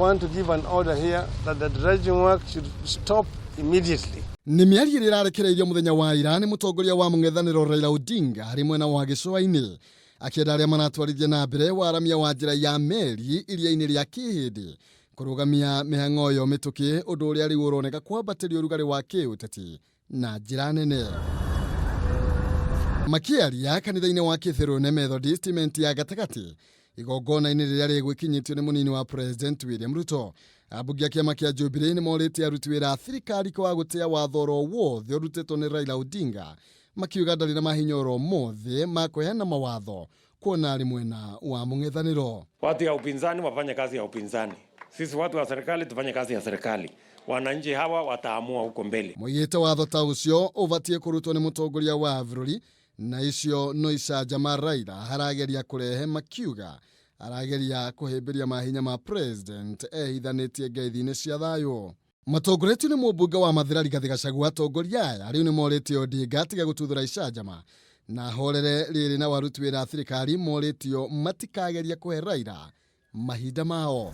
Want to give an order here that the dredging work should stop immediately. Nĩ mĩario ĩrĩa ĩrarekereirio mũthenya wa ira nĩ mũtongoria wa mũng'ethanĩro Raila Odinga harĩ mwena wa gĩcũa-inĩ, akĩenda arĩa maratwarithia na mbere waramia wa njĩra ya meri iria-inĩ rĩa Kĩhĩndĩ kũrũgamia mĩhang'o ĩyo mĩtũkĩ, ũndũ ũrĩa rĩu ũroneka kwambatĩria ũrugarĩ wa kĩũteti na njĩra nene. Makĩaria kanitha-inĩ wa Kĩthĩrũne Methodist Menti ya gatagatĩ igongona-inĩ rĩrĩa rĩgwĩkinyĩtio nĩ mũnini wa President William Ruto, ambunge a kĩama kĩa Jubilee nĩ morĩtie aruti wĩra a thirikari kwaga gũtĩa watho oro wothe ũrutĩtwo nĩ Raila Odinga, makiuga ndarĩ na mahinya oro mothe ma kũheana mawatho kuona arĩ mwena wa mũng'ethanĩro. Watu ya upinzani wafanye kazi ya upinzani, sisi watu wa serikali tufanye kazi ya serikali. Wananchi hawa wataamua huko mbele. Moigĩte watho ta ũcio ũbatiĩ kũrutwo nĩ mũtongoria wa bũrũri na icio no icanjama Raila harageria kũrehe, makiuga arageria kũhĩmbĩria mahinya ma president ehithanĩtie ngeithi-inĩ cia thayũ. Matongoretio nĩ mũmbunge wa Mathĩra Rigathĩ Gachagua, atongoria aya rĩu nĩ morĩtie Odinga atige gũtuthũra icanjama na horere rĩrĩ na waruti wĩra a thirikari morĩtio matikageria kũhe Raila mahinda mao.